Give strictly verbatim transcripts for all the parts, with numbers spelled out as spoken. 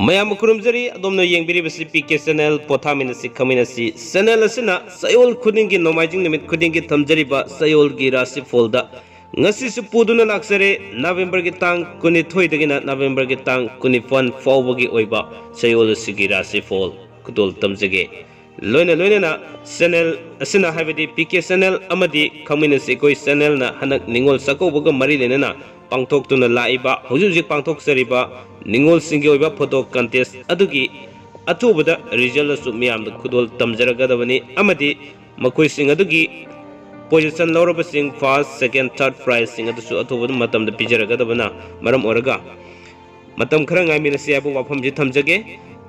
ꯃꯌꯥꯝꯕꯨ ꯈꯨꯔꯨꯝꯖꯔꯤ꯫ ꯑꯗꯣꯝꯅ ꯌꯦꯡꯕꯤꯔꯤꯕꯁꯤ P K channel. ꯄꯣꯊꯥꯃꯤꯟꯅꯁꯤ, ꯈꯪꯃꯤꯟꯅꯁꯤ꯫ Channel ꯑꯁꯤꯅ ꯆꯌꯣꯜ ꯈꯨꯗꯤꯡꯒꯤ, ꯅꯣꯡꯃꯥꯏꯖꯤꯡ ꯅꯨꯃꯤꯠ ꯈꯨꯗꯤꯡꯒꯤ ꯊꯝꯖꯔꯤꯕ ꯆꯌꯣꯜꯒꯤ ꯔꯥꯁꯤꯐꯣꯜꯗ ꯉꯁꯤꯁꯨ ꯄꯨꯗꯨꯅ ꯂꯥꯛꯆꯔꯦ꯫ ꯅꯕꯦꯝꯕꯔꯒꯤ ꯇꯥꯡ ꯀꯨꯟꯅꯤꯊꯣꯏꯗꯒꯤꯅ ꯅꯕꯦꯝꯕꯔꯒꯤ ꯇꯥꯡ ꯀꯨꯟꯅꯤꯄꯥꯟ ꯐꯥꯎꯕꯒꯤ ꯑꯣꯏꯕ ꯆꯌꯣꯜ ꯑꯁꯤꯒꯤ ꯔꯥꯁꯤꯐꯣꯜ ꯈꯨꯗꯣꯜ ꯇꯝꯖꯒꯦ꯫ ꯂꯣꯏꯅ ꯂꯣꯏꯅꯅ ꯆꯦꯅꯦꯜ ꯑꯁꯤꯅ, ꯍꯥꯏꯕꯗꯤ ꯄꯤ ꯀꯦ ꯆꯦꯅꯦꯜ ꯑꯃꯗꯤ ꯈꯪꯃꯤꯟꯅꯁꯤ ꯑꯩꯈꯣꯏ ꯆꯦꯅꯦꯜꯅ ꯍꯟꯗꯛ ꯅꯤꯉꯣꯜ ꯆꯥꯛꯀꯧꯕꯒ ꯃꯔꯤ ꯂꯩꯅꯅ ꯄꯥꯡꯊꯣꯛꯇꯨꯅ ꯂꯥꯛꯏꯕ, ꯍꯧꯖꯤꯛ ꯍꯧꯖꯤꯛ ꯄꯥꯡꯊꯣꯛꯆꯔꯤꯕ ꯅꯤꯉꯣꯜꯁꯤꯡꯒꯤ ꯑꯣꯏꯕ ꯐꯣꯇꯣ ꯀꯟꯇꯦꯁ ꯑꯗꯨꯒꯤ ꯑꯊꯨꯕꯗ ꯔꯤꯖꯜ ꯑꯁꯨ ꯃꯤꯌꯥꯝꯗ ꯈꯨꯗꯣꯜ ꯇꯝꯖꯔꯛꯀꯗꯕꯅꯤ꯫ ꯑꯃꯗꯤ ꯃꯈꯣꯏꯁꯤꯡ ꯑꯗꯨꯒꯤ ꯄꯣꯖꯤꯁꯟ ꯂꯧꯔꯕꯁꯤꯡ, ꯐꯥꯔꯁ, ꯁꯦꯀꯦꯟ, ꯊꯥꯔꯠ ꯄ꯭ꯔꯥꯏꯖꯁꯤꯡ ꯑꯗꯨꯁꯨ ꯑꯊꯨꯕ ꯃꯇꯝꯗ ꯄꯤꯖꯔꯛꯀꯗꯕꯅ ꯃꯔꯝ ꯑꯣꯏꯔꯒ, ꯃꯇꯝ ꯈꯔ ꯉꯥꯏꯃꯤꯟꯅꯁꯤ ꯍꯥꯏꯕ ꯋꯥꯐꯝꯁꯤ ꯊꯝꯖꯒꯦ꯫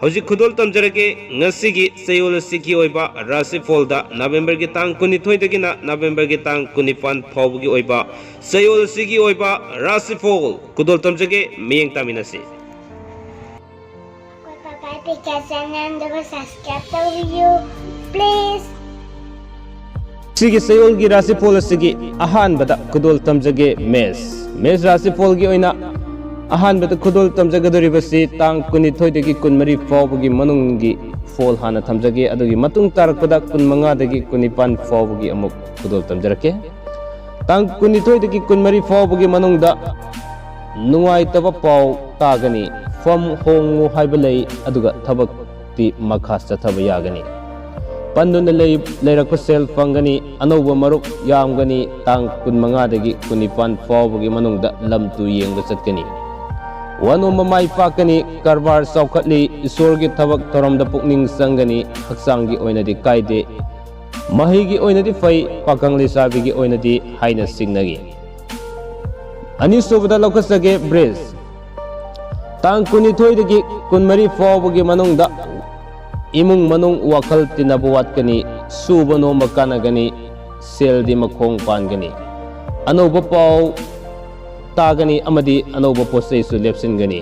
ꯍꯧꯖꯤꯛ ꯈꯨꯗꯣꯜ ꯇꯝꯖꯔꯒꯦ ꯉꯁꯤꯒꯤ ꯆꯌꯣꯜ ꯑꯁꯤꯒꯤ ꯑꯣꯏꯕ ꯔꯥꯁꯤꯐꯣꯜꯗ, ꯅꯕꯦꯝꯕꯔꯒꯤ ꯇꯥꯡ ꯀꯨꯟꯅꯤꯊꯣꯏꯗꯒꯤꯅ ꯅꯕꯦꯝꯕꯔꯒꯤ ꯇꯥꯡ ꯀꯨꯟꯅꯤꯄꯥꯟ ꯐꯥꯎꯕꯒꯤ ꯑꯣꯏꯕ ꯆꯌꯣꯜ ꯑꯁꯤꯒꯤ ꯑꯣꯏꯕ ꯔꯥꯁꯤꯐꯣꯜ ꯈꯨꯗꯣꯜ ꯇꯝꯖꯒꯦ꯫ ꯃꯤꯠꯌꯦꯡ ꯇꯥꯃꯤꯟꯅꯁꯤ꯫ ꯑꯩꯈꯣꯏ ꯄꯥꯄꯥ ꯄꯤꯀꯥ ꯆꯦꯅꯦꯜꯗꯨꯕꯨ ꯁꯕꯁꯀ꯭ꯔꯥꯏꯕ ꯇꯧꯕꯤꯌꯨ, ꯄ꯭ꯂꯤꯖ꯫ ꯁꯤꯒꯤ ꯆꯌꯣꯜꯒꯤ ꯔꯥꯁꯤꯐꯣꯜ ꯑꯁꯤꯒꯤ ꯑꯍꯥꯟꯕꯗ ꯈꯨꯗꯣꯜ ꯇꯝꯖꯒꯦ ꯃꯦꯁ꯫ ꯃꯦꯁ ꯔꯥꯁꯤꯐꯣꯜꯒꯤ ꯑꯣꯏꯅ ꯑꯍꯥꯟꯕꯗ ꯈꯨꯗꯣꯜ ꯇꯝꯖꯒꯗꯧꯔꯤꯕꯁꯤ ꯇꯥꯡ ꯀꯨꯟꯅꯤꯊꯣꯏꯗꯒꯤ ꯀꯨꯟꯃꯔꯤ ꯐꯥꯎꯕꯒꯤ ꯃꯅꯨꯡꯒꯤ ꯐꯣꯜ ꯍꯥꯟꯅ ꯊꯝꯖꯒꯦ, ꯑꯗꯨꯒꯤ ꯃꯇꯨꯡ ꯇꯥꯔꯛꯄꯗ ꯀꯨꯟꯃꯉꯥꯗꯒꯤ ꯀꯨꯟꯅꯤꯄꯥꯟ ꯐꯥꯎꯕꯒꯤ ꯑꯃꯨꯛ ꯈꯨꯗꯣꯜ ꯇꯝꯖꯔꯛꯀꯦ꯫ ꯇꯥꯡ ꯀꯨꯟꯅꯤꯊꯣꯏꯗꯒꯤ ꯀꯨꯟꯃꯔꯤ ꯐꯥꯎꯕꯒꯤ ꯃꯅꯨꯡꯗ ꯅꯨꯡꯉꯥꯏꯇꯕ ꯄꯥꯎ ꯇꯥꯒꯅꯤ꯫ ꯐꯝ ꯍꯣꯡꯉꯨ ꯍꯥꯏꯕ ꯂꯩ, ꯑꯗꯨꯒ ꯊꯕꯛꯇꯤ ꯃꯈꯥ ꯆꯠꯊꯕ ꯌꯥꯒꯅꯤ꯫ ꯄꯟꯗꯨꯅ ꯂꯩ-, ꯂꯩꯔꯛꯄ ꯁꯦꯜ ꯐꯪꯒꯅꯤ꯫ ꯑꯅꯧꯕ ꯃꯔꯨꯞ ꯌꯥꯝꯒꯅꯤ꯫ ꯇꯥꯡ ꯀꯨꯟꯃꯉꯥꯗꯒꯤ ꯀꯨꯟꯅꯤꯄꯥꯟ ꯐꯥꯎꯕꯒꯤ ꯃꯅꯨꯡꯗ ꯂꯝ ꯇꯨ ꯌꯦꯡꯕ ꯆꯠꯀꯅꯤ꯫ ꯋꯥꯅꯣꯝꯕ ꯃꯥꯏ ꯄꯥꯛꯀꯅꯤ꯫ ꯀꯔꯕꯥꯔ ꯆꯥꯎꯈꯠꯂꯤ꯫ ꯏꯁꯣꯔꯒꯤ ꯊꯕꯛ ꯊꯧꯔꯝꯗ ꯄꯨꯛꯅꯤꯡ ꯆꯪꯒꯅꯤ꯫ ꯍꯛꯆꯥꯡꯒꯤ ꯑꯣꯏꯅꯗꯤ ꯀꯥꯏꯗꯦ꯫ ꯃꯍꯩꯒꯤ ꯑꯣꯏꯅꯗꯤ ꯐꯩ꯫ ꯄꯥꯈꯪ ꯂꯩꯁꯥꯕꯤꯒꯤ ꯑꯣꯏꯅꯗꯤ ꯍꯥꯏꯅ ꯁꯤꯡꯅꯈꯤ꯫ ꯑꯅꯤꯁꯨꯕꯗ ꯂꯧꯈꯠꯆꯒꯦ ꯕ꯭ꯔꯤꯖ꯫ ꯇꯥꯡ ꯀꯨꯟꯅꯤꯊꯣꯏꯗꯒꯤ ꯀꯨꯟꯃꯔꯤ ꯐꯥꯎꯕꯒꯤ ꯃꯅꯨꯡꯗ ꯏꯃꯨꯡ ꯃꯅꯨꯡ ꯋꯥꯈꯜ ꯇꯤꯟꯅꯕ ꯋꯥꯠꯀꯅꯤ꯫ ꯁꯨꯕ ꯅꯣꯝꯕ ꯀꯥꯟꯅꯒꯅꯤ꯫ ꯁꯦꯜꯗꯤ ꯃꯈꯣꯡ ꯄꯥꯟꯒꯅꯤ꯫ ꯑꯅꯧꯕ ꯄꯥꯎ ꯇꯥꯒꯅꯤ ꯑꯃꯗꯤ ꯑꯅꯧꯕ ꯄꯣꯠ ꯆꯩꯁꯨ ꯂꯦꯞꯁꯤꯟꯒꯅꯤ꯫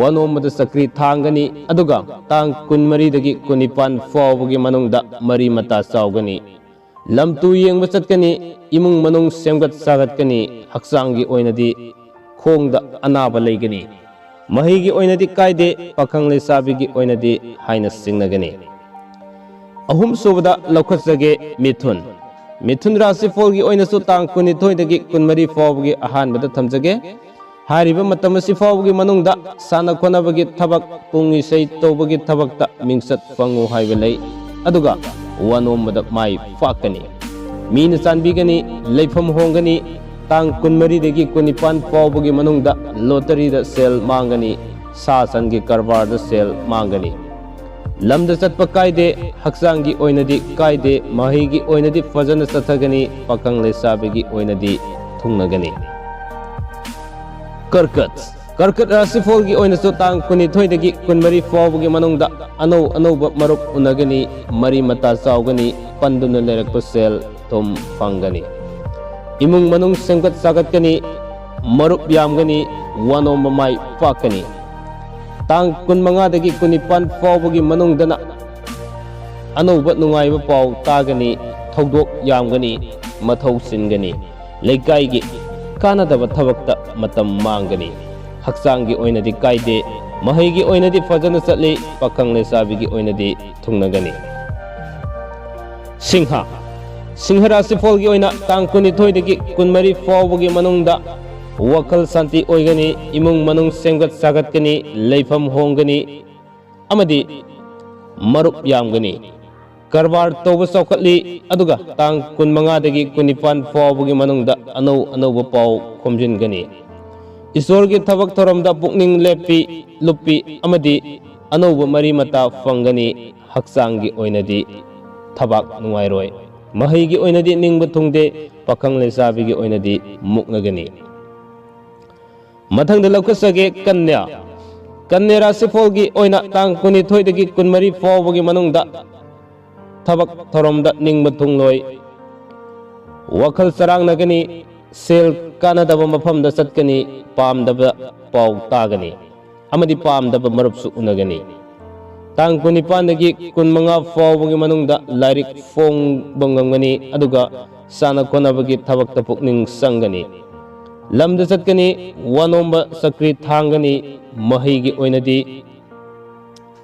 ꯋꯥꯅꯣꯝꯕꯗ ꯆꯀ꯭ꯔꯤ ꯊꯥꯡꯒꯅꯤ꯫ ꯑꯗꯨꯒ ꯇꯥꯡ ꯀꯨꯟꯃꯔꯤꯗꯒꯤ ꯀꯨꯟꯅꯤꯄꯥꯟ ꯐꯥꯎꯕꯒꯤ ꯃꯅꯨꯡꯗ ꯃꯔꯤ ꯃꯇꯥ ꯆꯥꯎꯒꯅꯤ꯫ ꯂꯝ ꯇꯨ ꯌꯦꯡꯕ ꯆꯠꯀꯅꯤ꯫ ꯏꯃꯨꯡ ꯃꯅꯨꯡ ꯁꯦꯝꯒꯠ ꯁꯥꯒꯠꯀꯅꯤ꯫ ꯍꯛꯆꯥꯡꯒꯤ ꯑꯣꯏꯅꯗꯤ ꯈꯣꯡꯗ ꯑꯅꯥꯕ ꯂꯩꯒꯅꯤ꯫ ꯃꯍꯩꯒꯤ ꯑꯣꯏꯅꯗꯤ ꯀꯥꯏꯗꯦ, ꯄꯥꯈꯪ ꯂꯩꯁꯥꯕꯤꯒꯤ ꯑꯣꯏꯅꯗꯤ ꯍꯥꯏꯅ ꯆꯤꯡꯅꯒꯅꯤ꯫ ꯑꯍꯨꯝꯁꯨꯕꯗ ꯂꯧꯈꯠꯆꯒꯦ ꯃꯤꯊꯨꯟ꯫ ꯃꯤꯊꯨꯟ ꯔꯥꯁꯤꯐꯣꯜꯒꯤ ꯑꯣꯏꯅꯁꯨ ꯇꯥꯡ ꯀꯨꯟꯅꯤꯊꯣꯏꯗꯒꯤ ꯀꯨꯟꯃꯔꯤ ꯐꯥꯎꯕꯒꯤ ꯑꯍꯥꯟꯕꯗ ꯊꯝꯖꯒꯦ꯫ ꯍꯥꯏꯔꯤꯕ ꯃꯇꯝ ꯑꯁꯤ ꯐꯥꯎꯕꯒꯤ ꯃꯅꯨꯡꯗ ꯁꯥꯟꯅ ꯈꯣꯠꯅꯕꯒꯤ ꯊꯕꯛ, ꯄꯨꯡ ꯏꯁꯩ ꯇꯧꯕꯒꯤ ꯊꯕꯛꯇ ꯃꯤꯡꯆꯠ ꯐꯪꯉꯨ ꯍꯥꯏꯕ ꯂꯩ꯫ ꯑꯗꯨꯒ ꯋꯥꯅꯣꯝꯕꯗ ꯃꯥꯏ ꯄꯥꯛꯀꯅꯤ꯫ ꯃꯤꯅ ꯆꯥꯟꯕꯤꯒꯅꯤ, ꯂꯩꯐꯝ ꯍꯣꯡꯒꯅꯤ꯫ ꯇꯥꯡ ꯀꯨꯟꯃꯔꯤꯗꯒꯤ ꯀꯨꯟꯅꯤꯄꯥꯟ ꯐꯥꯎꯕꯒꯤ ꯃꯅꯨꯡꯗ ꯂꯣꯇꯔꯤꯗ ꯁꯦꯜ ꯃꯥꯡꯒꯅꯤ, ꯁꯥ ꯁꯟꯒꯤ ꯀꯔꯕꯥꯔꯗ ꯁꯦꯜ ꯃꯥꯡꯒꯅꯤ꯫ ꯂꯝꯗ ꯆꯠꯄ ꯀꯥꯏꯗꯦ, ꯍꯛꯆꯥꯡꯒꯤ ꯑꯣꯏꯅꯗꯤ ꯀꯥꯏꯗꯦ, ꯃꯍꯩꯒꯤ ꯑꯣꯏꯅꯗꯤ ꯐꯖꯅ ꯆꯠꯊꯒꯅꯤ, ꯄꯥꯈꯪ ꯂꯩꯁꯥꯕꯤꯒꯤ ꯑꯣꯏꯅꯗꯤ ꯊꯨꯡꯅꯒꯅꯤ꯫ ꯀꯔꯀꯠ꯫ ꯀꯔꯀꯠ ꯔꯥꯁꯤꯐꯣꯜꯒꯤ ꯑꯣꯏꯅꯁꯨ ꯇꯥꯡ ꯀꯨꯟꯅꯤꯊꯣꯏꯗꯒꯤ ꯀꯨꯟꯃꯔꯤ ꯐꯥꯎꯕꯒꯤ ꯃꯅꯨꯡꯗ ꯑꯅꯧ ꯑꯅꯧꯕ ꯃꯔꯨꯞ ꯎꯅꯒꯅꯤ, ꯃꯔꯤ ꯃꯇꯥ ꯆꯥꯎꯒꯅꯤ, ꯄꯟꯗꯨꯅ ꯂꯩꯔꯛꯄ ꯁꯦꯜ ꯊꯨꯝ ꯐꯪꯒꯅꯤ꯫ ꯏꯃꯨꯡ ꯃꯅꯨꯡ ꯁꯦꯝꯒꯠ ꯁꯥꯒꯠꯀꯅꯤ, ꯃꯔꯨꯞ ꯌꯥꯝꯒꯅꯤ, ꯋꯥꯅꯣꯝꯕ ꯃꯥꯏ ꯄꯥꯛꯀꯅꯤ꯫ ꯇꯥꯡ ꯀꯨꯟꯃꯉꯥꯗꯒꯤ ꯀꯨꯟꯅꯤꯄꯥꯟ ꯐꯥꯎꯕꯒꯤ ꯃꯅꯨꯡꯗꯅ ꯑꯅꯧꯕ ꯅꯨꯡꯉꯥꯏꯕ ꯄꯥꯎ ꯇꯥꯒꯅꯤ, ꯊꯧꯗꯣꯛ ꯌꯥꯝꯒꯅꯤ, ꯃꯊꯧ ꯆꯤꯟꯒꯅꯤ꯫ ꯂꯩꯀꯥꯏꯒꯤ ꯀꯥꯟꯅꯗꯕ ꯊꯕꯛꯇ ꯃꯇꯝ ꯃꯥꯡꯒꯅꯤ꯫ ꯍꯛꯆꯥꯡꯒꯤ ꯑꯣꯏꯅꯗꯤ ꯀꯥꯏꯗꯦ, ꯃꯍꯩꯒꯤ ꯑꯣꯏꯅꯗꯤ ꯐꯖꯅ ꯆꯠꯂꯤ, ꯄꯥꯈꯪ ꯂꯩꯁꯥꯕꯤꯒꯤ ꯑꯣꯏꯅꯗꯤ ꯊꯨꯡꯅꯒꯅꯤ꯫ ꯁꯤꯡꯍ꯫ ꯁꯤꯡꯍ ꯔꯥꯁꯤꯐꯣꯜꯒꯤ ꯑꯣꯏꯅ ꯇꯥꯡ ꯀꯨꯟꯅꯤꯊꯣꯏꯗꯒꯤ ꯀꯨꯟꯃꯔꯤ ꯐꯥꯎꯕꯒꯤ ꯃꯅꯨꯡꯗ ꯋꯥꯈꯜ ꯁꯥꯟꯇꯤ ꯑꯣꯏꯒꯅꯤ, ꯏꯃꯨꯡ ꯃꯅꯨꯡ ꯁꯦꯝꯒꯠ ꯁꯥꯒꯠꯀꯅꯤ, ꯂꯩꯐꯝ ꯍꯣꯡꯒꯅꯤ ꯑꯃꯗꯤ ꯃꯔꯨꯞ ꯌꯥꯝꯒꯅꯤ꯫ ꯀꯔꯕꯥꯔ ꯇꯧꯕ ꯆꯥꯎꯈꯠꯂꯤ, ꯑꯗꯨꯒ ꯇꯥꯡ ꯀꯨꯟꯃꯉꯥꯗꯒꯤ ꯀꯨꯟꯅꯤꯄꯥꯟ ꯐꯥꯎꯕꯒꯤ ꯃꯅꯨꯡꯗ ꯑꯅꯧ ꯑꯅꯧꯕ ꯄꯥꯎ ꯈꯣꯝꯖꯤꯟꯒꯅꯤ꯫ ꯏꯁꯣꯔꯒꯤ ꯊꯕꯛ ꯊꯧꯔꯝꯗ ꯄꯨꯛꯅꯤꯡ ꯂꯦꯞꯄꯤ, ꯂꯨꯞꯄꯤ ꯑꯃꯗꯤ ꯑꯅꯧꯕ ꯃꯔꯤ ꯃꯇꯥ ꯐꯪꯒꯅꯤ꯫ ꯍꯛꯆꯥꯡꯒꯤ ꯑꯣꯏꯅꯗꯤ ꯊꯕꯥꯛ ꯅꯨꯡꯉꯥꯏꯔꯣꯏ꯫ ꯃꯍꯩꯒꯤ ꯑꯣꯏꯅꯗꯤ ꯅꯤꯡꯕ ꯊꯨꯡꯗꯦ, ꯄꯥꯈꯪ ꯂꯩꯁꯥꯕꯤꯒꯤ ꯑꯣꯏꯅꯗꯤ ꯃꯨꯛꯅꯒꯅꯤ꯫ ꯃꯊꯪꯗ ꯂꯧꯈꯠꯆꯒꯦ ꯀꯟꯌꯥ꯫ ꯀꯟꯌꯥ ꯔꯥꯁꯤꯐꯣꯜꯒꯤ ꯑꯣꯏꯅ ꯇꯥꯡ ꯀꯨꯟꯅꯤꯊꯣꯏꯗꯒꯤ ꯀꯨꯟꯃꯔꯤ ꯐꯥꯎꯕꯒꯤ ꯃꯅꯨꯡꯗ ꯊꯕꯛ ꯊꯧꯔꯝꯗ ꯅꯤꯡꯕ ꯊꯨꯡꯂꯣꯏ꯫ ꯋꯥꯈꯜ ꯆꯔꯥꯡꯅꯒꯅꯤ, ꯁꯦꯜ ꯀꯥꯟꯅꯗꯕ ꯃꯐꯝꯗ ꯆꯠꯀꯅꯤ, ꯄꯥꯝꯗꯕ ꯄꯥꯎ ꯇꯥꯒꯅꯤ ꯑꯃꯗꯤ ꯄꯥꯝꯗꯕ ꯃꯔꯨꯞꯁꯨ ꯎꯅꯒꯅꯤ꯫ ꯇꯥꯡ ꯀꯨꯟꯅꯤꯄꯥꯟꯗꯒꯤ ꯀꯨꯟꯃꯉꯥ ꯐꯥꯎꯕꯒꯤ ꯃꯅꯨꯡꯗ ꯂꯥꯏꯔꯤꯛ ꯐꯣꯡꯕ ꯉꯝꯒꯅꯤ, ꯑꯗꯨꯒ ꯁꯥꯟꯅ ꯈꯣꯠꯅꯕꯒꯤ ꯊꯕꯛꯇ ꯄꯨꯛꯅꯤꯡ ꯆꯪꯒꯅꯤ꯫ ꯂꯝꯗ ꯆꯠꯀꯅꯤ, ꯋꯥꯅꯣꯝꯕ ꯆꯀ꯭ꯔꯤ ꯊꯥꯡꯒꯅꯤ, ꯃꯍꯩꯒꯤ ꯑꯣꯏꯅꯗꯤ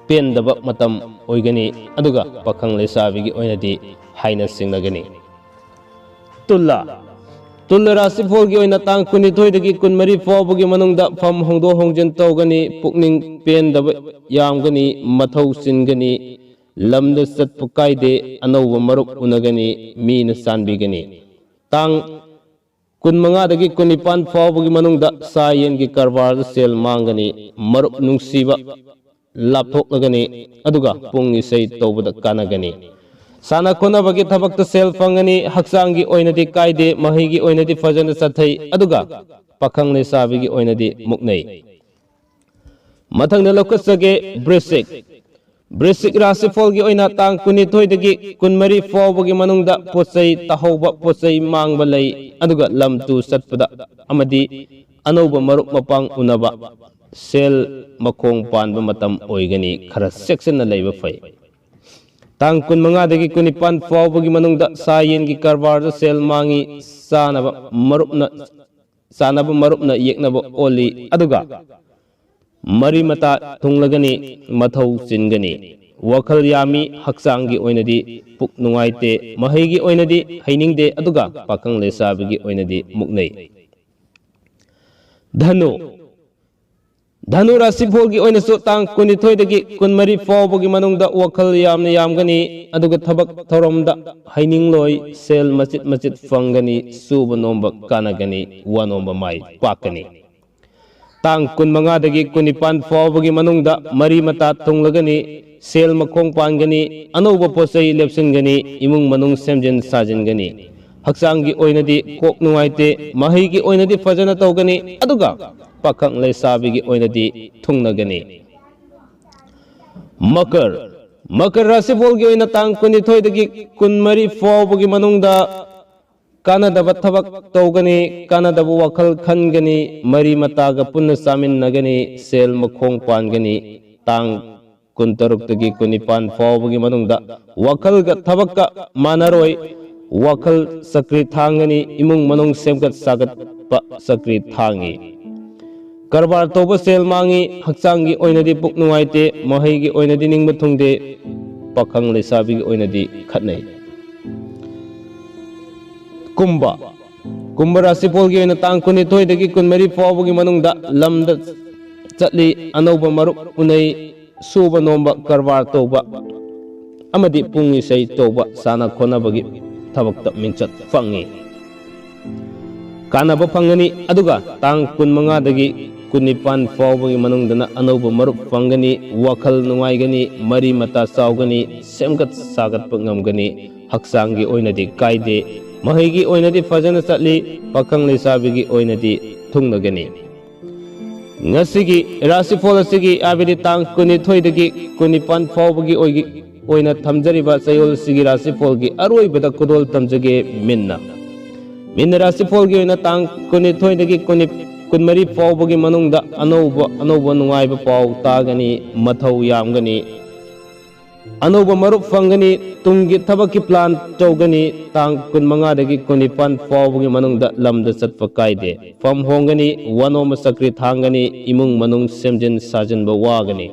ꯄꯦꯟꯗꯕ ꯃꯇꯝ ꯑꯣꯏꯒꯅꯤ, ꯑꯗꯨꯒ ꯄꯥꯈꯪ ꯂꯩꯁꯥꯕꯤꯒꯤ ꯑꯣꯏꯅꯗꯤ ꯍꯥꯏꯅ ꯁꯤꯡꯅꯒꯅꯤ꯫ ꯇꯨꯂꯥ꯫ ꯇꯨꯂꯥ ꯔꯥꯁꯤꯐꯣꯜꯒꯤ ꯑꯣꯏꯅ ꯇꯥꯡ ꯀꯨꯟꯅꯤꯊꯣꯏꯗꯒꯤ ꯀꯨꯟꯃꯔꯤ ꯐꯥꯎꯕꯒꯤ ꯃꯅꯨꯡꯗ ꯐꯝ ꯍꯣꯡꯗꯣꯛ ꯍꯣꯡꯖꯤꯟ ꯇꯧꯒꯅꯤ, ꯄꯨꯛꯅꯤꯡ ꯄꯦꯟꯗꯕ ꯌꯥꯝꯒꯅꯤ, ꯃꯊꯧ ꯆꯤꯟꯒꯅꯤ, ꯂꯝꯗ ꯆꯠꯄ ꯀꯥꯏꯗꯦ, ꯑꯅꯧꯕ ꯃꯔꯨꯞ ꯎꯅꯒꯅꯤ, ꯃꯤꯅ ꯆꯥꯟꯕꯤꯒꯅꯤ꯫ ꯇꯥꯡ ꯀꯨꯟꯃꯉꯥꯗꯒꯤ ꯀꯨꯟꯅꯤꯄꯥꯟ ꯐꯥꯎꯕꯒꯤ ꯃꯅꯨꯡꯗ ꯁꯥ ꯌꯦꯟꯒꯤ ꯀꯔꯕꯥꯔꯗ ꯁꯦꯜ ꯃꯥꯡꯒꯅꯤ, ꯃꯔꯨꯞ ꯅꯨꯡꯁꯤꯕ ꯂꯥꯞꯊꯣꯛꯂꯒꯅꯤ, ꯑꯗꯨꯒ ꯄꯨꯡ ꯏꯁꯩ ꯇꯧꯕꯗ ꯀꯥꯟꯅꯒꯅꯤ꯫ ꯁꯥꯟꯅ ꯈꯣꯠꯅꯕꯒꯤ ꯊꯕꯛꯇ ꯁꯦꯜ ꯐꯪꯒꯅꯤ, ꯍꯛꯆꯥꯡꯒꯤ ꯑꯣꯏꯅꯗꯤ ꯀꯥꯏꯗꯦ, ꯃꯍꯩꯒꯤ ꯑꯣꯏꯅꯗꯤ ꯐꯖꯅ ꯆꯠꯊꯩ, ꯑꯗꯨꯒ ꯄꯥꯈꯪ ꯂꯩꯁꯥꯕꯤꯒꯤ ꯑꯣꯏꯅꯗꯤ ꯃꯨꯛꯅꯩ꯫ ꯃꯊꯪꯗ ꯂꯧꯈꯠꯆꯒꯦ ꯕ꯭ꯔꯤꯁꯤꯛ꯫ ꯕ꯭ꯔꯤꯁꯤꯛ ꯔꯥꯁꯤꯐꯣꯜꯒꯤ ꯑꯣꯏꯅ ꯇꯥꯡ ꯀꯨꯟꯅꯤꯊꯣꯏꯗꯒꯤ ꯀꯨꯟꯃꯔꯤ ꯐꯥꯎꯕꯒꯤ ꯃꯅꯨꯡꯗ ꯄꯣꯠꯆꯩ ꯇꯥꯍꯧꯕ, ꯄꯣꯠꯆꯩ ꯃꯥꯡꯕ ꯂꯩ, ꯑꯗꯨꯒ ꯂꯝ ꯇꯨ ꯆꯠꯄꯗ ꯑꯃꯗꯤ ꯑꯅꯧꯕ ꯃꯔꯨꯞ ꯃꯄꯥꯡ ꯎꯅꯕ, ꯁꯦꯜ ꯃꯈꯣꯡ ꯄꯥꯟꯕ ꯃꯇꯝ ꯑꯣꯏꯒꯅꯤ, ꯈꯔ ꯆꯦꯛꯁꯤꯟꯅ ꯂꯩꯕ ꯐꯩ꯫ ꯇꯥꯡ ꯀꯨꯟꯃꯉꯥꯗꯒꯤ ꯀꯨꯟꯅꯤꯄꯥꯟ ꯐꯥꯎꯕꯒꯤ ꯃꯅꯨꯡꯗ ꯁꯥ ꯌꯦꯟꯒꯤ ꯀꯔꯕꯥꯔꯗ ꯁꯦꯜ ꯃꯥꯡꯉꯤ, ꯆꯥꯅꯕ ꯃꯔꯨꯞꯅ, ꯆꯥꯅꯕ ꯃꯔꯨꯞꯅ ꯌꯦꯛꯅꯕ ꯑꯣꯜꯂꯤ, ꯑꯗꯨꯒ ꯃꯔꯤ ꯃꯇꯥ ꯊꯨꯡꯂꯒꯅꯤ, ꯃꯊꯧ ꯆꯤꯟꯒꯅꯤ꯫ ꯋꯥꯈꯜ ꯌꯥꯝꯃꯤ, ꯍꯛꯆꯥꯡꯒꯤ ꯑꯣꯏꯅꯗꯤ ꯄꯨꯛ ꯅꯨꯡꯉꯥꯏꯇꯦ, ꯃꯍꯩꯒꯤ ꯑꯣꯏꯅꯗꯤ ꯍꯩꯅꯤꯡꯗꯦ, ꯑꯗꯨꯒ ꯄꯥꯈꯪ ꯂꯩꯁꯥꯕꯤꯒꯤ ꯑꯣꯏꯅꯗꯤ ꯃꯨꯛꯅꯩ꯫ ꯙꯅꯨ꯫ ꯙꯅꯨ ꯔꯥꯁꯤꯐꯣꯜꯒꯤ ꯑꯣꯏꯅꯁꯨ ꯇꯥꯡ ꯀꯨꯟꯅꯤꯊꯣꯏꯗꯒꯤ ꯀꯨꯟꯃꯔꯤ ꯐꯥꯎꯕꯒꯤ ꯃꯅꯨꯡꯗ ꯋꯥꯈꯜ ꯌꯥꯝꯅ ꯌꯥꯝꯒꯅꯤ, ꯑꯗꯨꯒ ꯊꯕꯛ ꯊꯧꯔꯝꯗ ꯍꯩꯅꯤꯡꯂꯣꯏ, ꯁꯦꯜ ꯃꯆꯤꯠ ꯃꯆꯤꯠ ꯐꯪꯒꯅꯤ, ꯁꯨꯕ ꯅꯣꯝꯕ ꯀꯥꯟꯅꯒꯅꯤ, ꯋꯥ ꯅꯣꯝꯕ ꯃꯥꯏ ꯄꯥꯛꯀꯅꯤ꯫ ꯇꯥꯡ ꯀꯨꯟꯃꯉꯥꯗꯒꯤ ꯀꯨꯟꯅꯤꯄꯥꯟ ꯐꯥꯎꯕꯒꯤ ꯃꯅꯨꯡꯗ ꯃꯔꯤ ꯃꯇꯥ ꯊꯨꯡꯂꯒꯅꯤ, ꯁꯦꯜ ꯃꯈꯣꯡ ꯄꯥꯟꯒꯅꯤ, ꯑꯅꯧꯕ ꯄꯣꯠꯆꯩ ꯂꯦꯞꯁꯤꯟꯒꯅꯤ, ꯏꯃꯨꯡ ꯃꯅꯨꯡ ꯁꯦꯝꯖꯤꯟ ꯁꯥꯖꯤꯟꯒꯅꯤ꯫ ꯍꯛꯆꯥꯡꯒꯤ ꯑꯣꯏꯅꯗꯤ ꯀꯣꯛ ꯅꯨꯡꯉꯥꯏꯇꯦ, ꯃꯍꯩꯒꯤ ꯑꯣꯏꯅꯗꯤ ꯐꯖꯅ ꯇꯧꯒꯅꯤ, ꯑꯗꯨꯒ ꯄꯥꯈꯪ ꯂꯩꯁꯥꯕꯤꯒꯤ ꯑꯣꯏꯅꯗꯤ ꯊꯨꯡꯅꯒꯅꯤ꯫ ꯃꯀꯔ꯫ ꯃꯀꯔ ꯔꯥꯁꯤꯐꯣꯜꯒꯤ ꯑꯣꯏꯅ ꯇꯥꯡ ꯀꯨꯟꯅꯤꯊꯣꯏꯗꯒꯤ ꯀꯨꯟꯃꯔꯤ ꯐꯥꯎꯕꯒꯤ ꯃꯅꯨꯡꯗ ꯀꯥꯟꯅꯗꯕ ꯊꯕꯛ ꯇꯧꯒꯅꯤ, ꯀꯥꯟꯅꯗꯕ ꯋꯥꯈꯜ ꯈꯟꯒꯅꯤ, ꯃꯔꯤ ꯃꯇꯥꯒ ꯄꯨꯟꯅ ꯆꯥꯃꯤꯟꯅꯒꯅꯤ, ꯁꯦꯜ ꯃꯈꯣꯡ ꯄꯥꯟꯒꯅꯤ꯫ ꯇꯥꯡ ꯀꯨꯟꯇꯔꯨꯛꯇꯒꯤ ꯀꯨꯟꯅꯤꯄꯥꯟ ꯐꯥꯎꯕꯒꯤ ꯃꯅꯨꯡꯗ ꯋꯥꯈꯜꯒ ꯊꯕꯛꯀ ꯃꯥꯟꯅꯔꯣꯏ, ꯋꯥꯈꯜ ꯆꯀ꯭ꯔꯤ ꯊꯥꯡꯒꯅꯤ, ꯏꯃꯨꯡ ꯃꯅꯨꯡ ꯁꯦꯝꯒꯠ ꯁꯥꯒꯠꯄ ꯆꯀ꯭ꯔꯤ ꯊꯥꯡꯉꯤ꯫ ꯀꯔꯕꯥꯔ ꯇꯧꯕ ꯁꯦꯜ ꯃꯥꯡꯉꯤ, ꯍꯛꯆꯥꯡꯒꯤ ꯑꯣꯏꯅꯗꯤ ꯄꯨꯛ ꯅꯨꯡꯉꯥꯏꯇꯦ, ꯃꯍꯩꯒꯤ ꯑꯣꯏꯅꯗꯤ ꯅꯤꯡꯕ ꯊꯨꯡꯗꯦ, ꯄꯥꯈꯪ ꯂꯩꯁꯥꯕꯤꯒꯤ ꯑꯣꯏꯅꯗꯤ ꯈꯠꯅꯩ꯫ ꯀꯨꯝꯕ, ꯀꯨꯝꯕ ꯔꯥꯁꯤꯐꯣꯜꯒꯤ ꯑꯣꯏꯅ ꯇꯥꯡ ꯀꯨꯟꯅꯤꯊꯣꯏꯗꯒꯤ ꯀꯨꯟꯃꯔꯤ ꯐꯥꯎꯕꯒꯤ ꯃꯅꯨꯡꯗ ꯂꯝꯗ ꯆꯠꯂꯤ, ꯑꯅꯧꯕ ꯃꯔꯨꯞ ꯎꯅꯩ, ꯁꯨꯕ ꯅꯣꯝꯕ, ꯀꯔꯕꯥꯔ ꯇꯧꯕ ꯑꯃꯗꯤ ꯄꯨꯡ ꯏꯁꯩ ꯇꯧꯕ, ꯁꯥꯟꯅ ꯈꯣꯠꯅꯕꯒꯤ ꯊꯕꯛꯇ ꯃꯤꯡꯆꯠ ꯐꯪꯏ꯫ ꯀꯥꯟꯅꯕ ꯐꯪꯒꯅꯤ꯫ ꯑꯗꯨꯒ ꯇꯥꯡ ꯀꯨꯟꯃꯉꯥꯗꯒꯤ ꯀꯨꯟꯅꯤꯄꯥꯟ ꯐꯥꯎꯕꯒꯤ ꯃꯅꯨꯡꯗꯅ ꯑꯅꯧꯕ ꯃꯔꯨꯞ ꯐꯪꯒꯅꯤ, ꯋꯥꯈꯜ ꯅꯨꯡꯉꯥꯏꯒꯅꯤ, ꯃꯔꯤ ꯃꯇꯥ ꯆꯥꯎꯒꯅꯤ, ꯁꯦꯝꯒꯠ ꯁꯥꯒꯠꯄ ꯉꯝꯒꯅꯤ, ꯍꯛꯆꯥꯡꯒꯤ ꯑꯣꯏꯅꯗꯤ ꯀꯥꯏꯗꯦ, ꯃꯍꯩꯒꯤ ꯑꯣꯏꯅꯗꯤ ꯐꯖꯅ ꯆꯠꯂꯤ, ꯄꯥꯈꯪ ꯂꯩꯁꯥꯕꯤꯒꯤ ꯑꯣꯏꯅꯗꯤ ꯊꯨꯡꯅꯒꯅꯤ꯫ ꯉꯁꯤꯒꯤ ꯔꯥꯁꯤꯐꯣꯜ ꯑꯁꯤꯒꯤ, ꯍꯥꯏꯕꯗꯤ ꯇꯥꯡ ꯀꯨꯟꯅꯤꯊꯣꯏꯗꯒꯤ ꯀꯨꯟꯅꯤꯄꯥꯟ ꯐꯥꯎꯕꯒꯤ ꯑꯣꯏꯒꯤ-, ꯑꯣꯏꯅ ꯊꯝꯖꯔꯤꯕ ꯆꯌꯣꯜꯁꯤꯒꯤ ꯔꯥꯁꯤꯐꯣꯜꯒꯤ ꯑꯔꯣꯏꯕꯗ ꯈꯨꯗꯣꯜ ꯇꯝꯖꯒꯦ꯫ ꯃꯤꯟꯅ, ꯃꯤꯟꯅ ꯔꯥꯁꯤꯐꯣꯜꯒꯤ ꯑꯣꯏꯅ ꯇꯥꯡ ꯀꯨꯟꯅꯤꯊꯣꯏꯗꯒꯤ ꯀꯨꯟꯅꯤ-, ꯀꯨꯟꯃꯔꯤ ꯐꯥꯎꯕꯒꯤ ꯃꯅꯨꯡꯗ ꯑꯅꯧꯕ, ꯑꯅꯧꯕ ꯅꯨꯡꯉꯥꯏꯕ ꯄꯥꯎ ꯇꯥꯒꯅꯤ, ꯃꯊꯧ ꯌꯥꯝꯒꯅꯤ, ꯑꯅꯧꯕ ꯃꯔꯨꯞ ꯐꯪꯒꯅꯤ, ꯇꯨꯡꯒꯤ ꯊꯕꯛꯀꯤ plan ꯇꯧꯒꯅꯤ꯫ ꯇꯥꯡ ꯀꯨꯟꯃꯉꯥꯗꯒꯤ ꯀꯨꯟꯅꯤꯄꯥꯟ ꯐꯥꯎꯕꯒꯤ ꯃꯅꯨꯡꯗ ꯂꯝꯗ ꯆꯠꯄ ꯀꯥꯏꯗꯦ꯫ ꯐꯝ ꯍꯣꯡꯒꯅꯤ, ꯋꯥꯅꯣꯝꯕ ꯆꯀ꯭ꯔꯤ ꯊꯥꯡꯒꯅꯤ, ꯏꯃꯨꯡ ꯃꯅꯨꯡ ꯁꯦꯝꯖꯤꯟ ꯁꯥꯖꯤꯟꯕ ꯋꯥꯒꯅꯤ꯫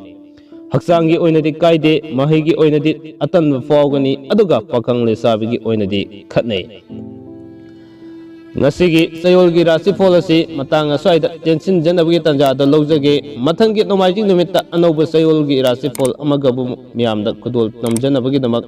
ꯍꯛꯆꯥꯡꯒꯤ ꯑꯣꯏꯅꯗꯤ ꯀꯥꯏꯗꯦ, ꯃꯍꯩꯒꯤ ꯑꯣꯏꯅꯗꯤ ꯑꯇꯟꯕ ꯐꯥꯎꯒꯅꯤ, ꯑꯗꯨꯒ ꯄꯥꯈꯪ ꯂꯩꯁꯥꯕꯤꯒꯤ ꯑꯣꯏꯅꯗꯤ ꯈꯠꯅꯩ꯫ ꯉꯁꯤꯒꯤ ꯆꯌꯣꯜꯒꯤ ꯔꯥꯁꯤꯐꯣꯜ ꯑꯁꯤ ꯃꯇꯥꯡ ꯑꯁ꯭ꯋꯥꯏꯗ ꯇꯦꯟꯁꯤꯟꯖꯅꯕꯒꯤ ꯇꯥꯟꯖꯥꯗ ꯂꯧꯖꯒꯦ꯫ ꯃꯊꯪꯒꯤ ꯅꯣꯡꯃꯥꯏꯖꯤꯡ ꯅꯨꯃꯤꯠꯇ ꯑꯅꯧꯕ ꯆꯌꯣꯜꯒꯤ ꯔꯥꯁꯤꯐꯣꯜ ꯑꯃꯒ ꯑꯃꯨꯛ ꯃꯤꯌꯥꯝꯗ ꯈꯨꯗꯣꯜ ꯇꯝꯖꯅꯕꯒꯤꯗꯃꯛ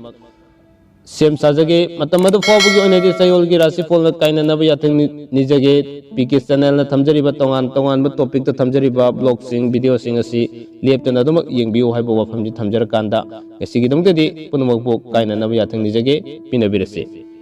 ꯁꯦꯝ ꯁꯥꯖꯒꯦ꯫ ꯃꯇꯝ ꯑꯗꯨ ꯐꯥꯎꯕꯒꯤ ꯑꯣꯏꯅꯗꯤ ꯆꯌꯣꯜꯒꯤ ꯔꯥꯁꯤꯐꯣꯜꯅ ꯀꯥꯏꯅꯅꯕ ꯌꯥꯊꯪ ꯅꯤ-, ꯅꯤꯖꯒꯦ꯫ ꯄꯤ ꯀꯦ channelꯅ ꯊꯝꯖꯔꯤꯕ ꯇꯣꯉꯥꯟ ꯇꯣꯉꯥꯟꯕ topicꯇ ꯊꯝꯖꯔꯤꯕ vlogꯁꯤꯡ, videoꯁꯤꯡ ꯑꯁꯤ ꯂꯦꯞꯇꯅ ꯑꯗꯨꯃꯛ ꯌꯦꯡꯕꯤꯌꯨ ꯍꯥꯏꯕ ꯋꯥꯐꯝꯁꯤ ꯊꯝꯖꯔꯀꯥꯟꯗ, ꯉꯁꯤꯒꯤꯗꯃꯛꯇꯗꯤ ꯄꯨꯝꯅꯃꯛꯄꯨ ꯀꯥꯏꯅꯅꯕ ꯌꯥꯊꯪ ꯅꯤꯖꯒꯦ꯫ ꯄꯤꯅꯕꯤꯔꯁꯤ꯫